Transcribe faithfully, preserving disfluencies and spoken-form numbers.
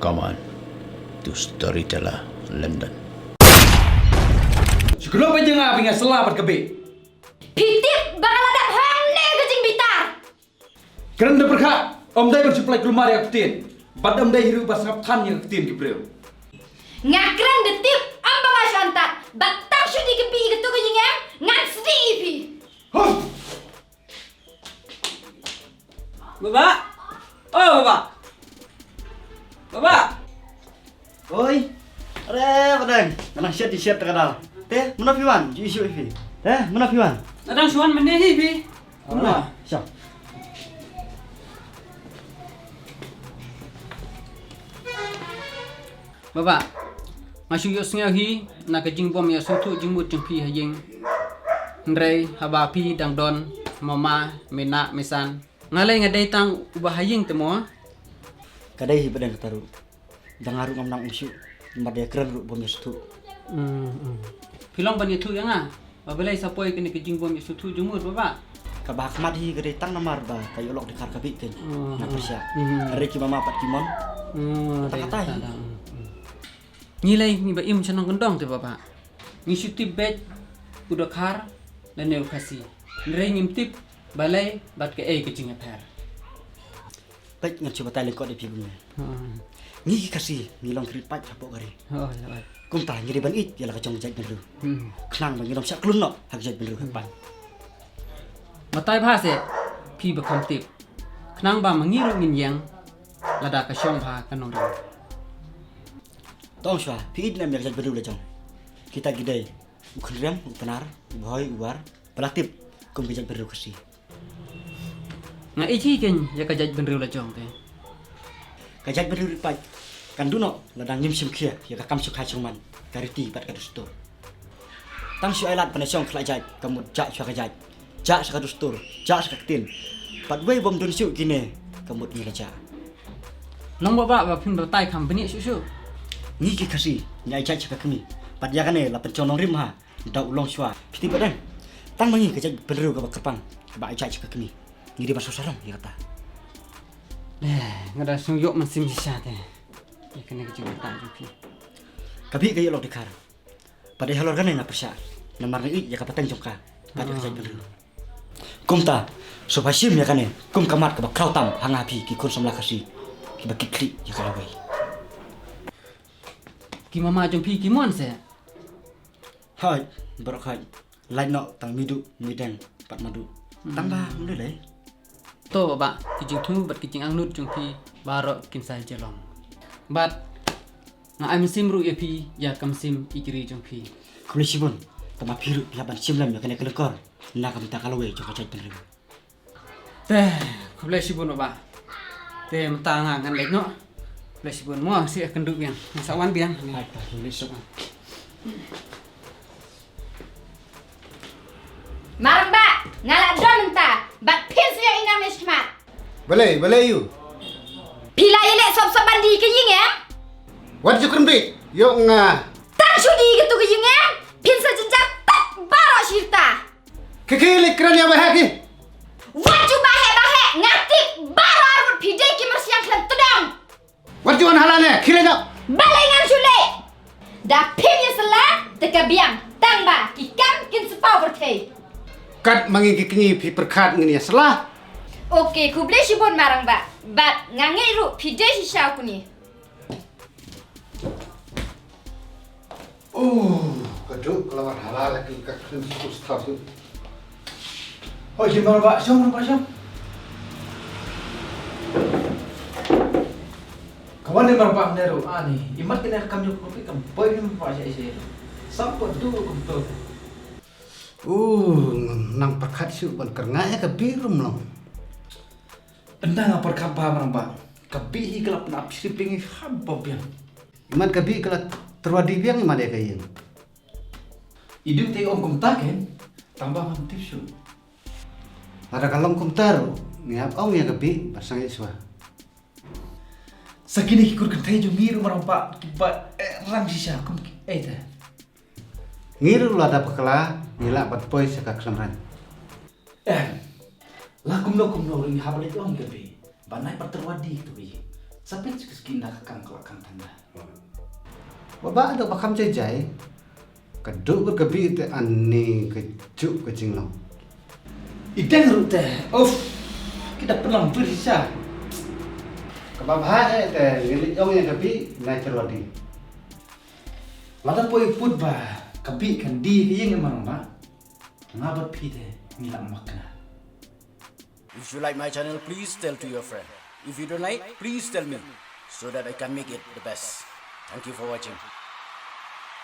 Come on to Storyteller London. Shu kynnoh ba jong nga ba nga sla bad ka Bih. Phi tip ba nga la dap hangne ka jingbitar. Kren da pyrkhat, ym dei ban shu pynlait kulmar ïa ka ktien. Bad ym dei hi ruh ba sngap than ïa ka ktien ki briew. Nga kren da tip, ym ba nga shu antad. Bad tang shu dih ka Bih ïa kato ka ïing em, ngan sdih ïa phi. Hum! Baba! Oh, Baba! Baba! Oi! Are, Badeng! Nga nang shet, shet ka dal. Te, mano phi wan? Ju issue phi. Te, mano phi wan? Nga dang shu wan mynne hi phi. Kumno? Sha. Baba, nga shu ïohsngew hi na ka jingbym ïasngewthuh jingmut jong phi ha ïing. Hynrei haba phi dang don mama, mei nah, mei san, nga lei nga dei tang uba ha ïing te mo. Ka dei hi Badeng kata ruh. Da nga ruh ngam nang ong shuh. Namar da ïakren ruh bym ïasngewthuh. Hmm, hmm. Phi long ban ïathuh ïa nga ba balei sa poi kane ka jingbym ïasngewthuh jingmut, Baba? Kaba ha khmat hi ka dei tang namar ba ka ïoh lok dkhar ka Bih kein. Hmm, nga pyrshah. Hmm. Hynrei ki mama pat ki mon. Hmm, kata kata hi. Ngi lei ngi ba im sha nongkyndong te, Baba. Ngi shu tip beit u dkhar lane u Khasi. Hynrei ngim tip balei bad kaei ka jingïapher. Peit, ngan shu batai lyngkot ïa phi kumne. Hmm. Ngi ki Khasi ngi long ki rit paid hapoh ka ri. Hooid, hooid. Kumta ngi dei ban ïeit ïa la ka jong ka jaitbynriew. Hmm. Khnang ba ngin ym shah klun noh ha ka jaitbynriew hapoh. Batai bha seh, phi ba kham tip. Khnang ba ma ngi ruh ngin ïeng lada ka shong bha ka nongrim. To ong shuwa, phi ïeit ne em ïa ka jaitbynriew la jong? Kita ki dei u Khynriam, u Pnar, u Bhoi, u War, ba la tip kum ka jaitbynriew Khasi. Nga ïeit hi kein ïa ka jaitbynriew la jong te. Ka jaitbynriew rit paid kan duh noh lada ngim shim khia ïa ka kam shongkhai shongman, ka riti bad ka dustur. Tang shu ai lad ban ïashong khlad jait, ka mut jah shuwa ka jait, jah sha ka dustur, jah sha ka ktien. Bad wei bym don shuh kine, ka mut ngi la jah. Nong Baba, ba phim batai kham bniah shuh shuh. Ngi ki Khasi ngi ai jait sha ka kmie. Bad ïa kane la pynshong nongrim ha da u long shuwa. Phi tip Badeng, tang ma ngi ka jaitbynriew kaba kyrpang kaba ai jait sha ka kmie. Ngi dei ban sngewsarong ïa kata. Eh, nga da sngew ïoh mynsiem shisha te ïa kane ka jingbatai jong phi. Ka Bih ka ïoh lok dkhar. Bad dei halor kane nga pyrshah namar nga ïeit ïa ka pateng jong ka bad ïa ka jaitbynriew. Kumta, sngewbha shim ïa kane kum ka mat kaba khraw tam ha nga ha phi ki khun samla Khasi kiba kit khlieh ïa ka lawei. Ki mama jong phi ki mon seh? Hooid, baroh hooid. Lait noh tang Miduh, Mideng bad Maduh. Tang ba ym dei lei. To Baba, ki jingthmu bad ki jingangnud jong phi baroh kin sa ïa jyllong. Bad nga ai mynsiem ruh ïa phi ïa ka mynsiem ïeit ri jong phi. Khublei shibun, tang ma phi ruh phi hap ban shim lem ïa kane ka lyngkor na ka bynta ka lawei jong ka jaitbynriew. Te, khublei shibun Baba. Te mynta nga ngan leit noh. Khublei shibun, mo, shu ïakynduh biang. Nga sa wan biang. Ai, ta, khublei shibun. Marangbah, nga la don mynta bad phin sa ïoh i nang ne shakhmat. Balei, balei ïa u? Phi la ïaleh sop sop ban die ka ïing em? Wat ju kren beit ïa nga. Tang shu die kato ka ïing em, phin sa jynjar tat baroh shi rta. Khie khie leit kren ïa u baheh khie. Wat ju baheh baheh, nga tip baroh arngut phi dei ki myrsiang khlem tdong. Wat ju wan ha la ne, khie leit noh. Balei ngan shu leit? Da phim ïa sla te ka biang, tang ba ki kam kin sa paw pyrthei. Kat ma ngi ki kñi phi pyrkhat ngin ïa sla. Ok, khublei shibun Marangbah. Bad nga ngeit ruh phi dei shisha u kñi. Oh, ka duk ka la wan halal lagi ka krim suku staff tu. Oh, jin Marangbah, shong Marangbah, shong. Ka wan ni Marangbah ne ru ani, imat kene kam nyuk kopi kam boy ni Marangbah sha isi. Sam ko du kum tu. Uh, nang pyrkhat shu ban kyrngai ka birum long. Ynda nga pyrkhat ba Marangbah, ka Bih hi ka la pynap shrip ïa ngi haba biang. Imat ka Bih ka la tyrwa die biang imat ïa ka ïing. I duk te ong kumta ken, tang ba ngam tip shuh. Lada ka long kumta ruh, ngi hap ong ïa ka Bih ba sangeh shuwa. Sa kine ki kur kynthei jong ngi ruh Marangbah kiba, eh, rang shisha kum ki, eh, te. Ngi ruh lada bakla, ngi lah ban poi sha ka kynrang. Em, la kumno kumno ruh ngi hap leit ong ïa ka Bih ba nai pat tyrwa die tu Bih. Sa peit ki skin da ka kam ka kam tanda. Wa ba da ba kam jai jai. Ka duk ka bi te ani ka juk ka jinglong. I dang ruh te. Uff. Ki da pynlong bir sha. Ka ba ba eh te ngi li ong ya ka bi na terwadi. Lada poi put ba ka bi kan di ka yeng ma ba. Nga bad phi te ngi la makna. If you like my channel, please tell to your friend. If you don't like, please tell me so that I can make it the best. Thank you for watching.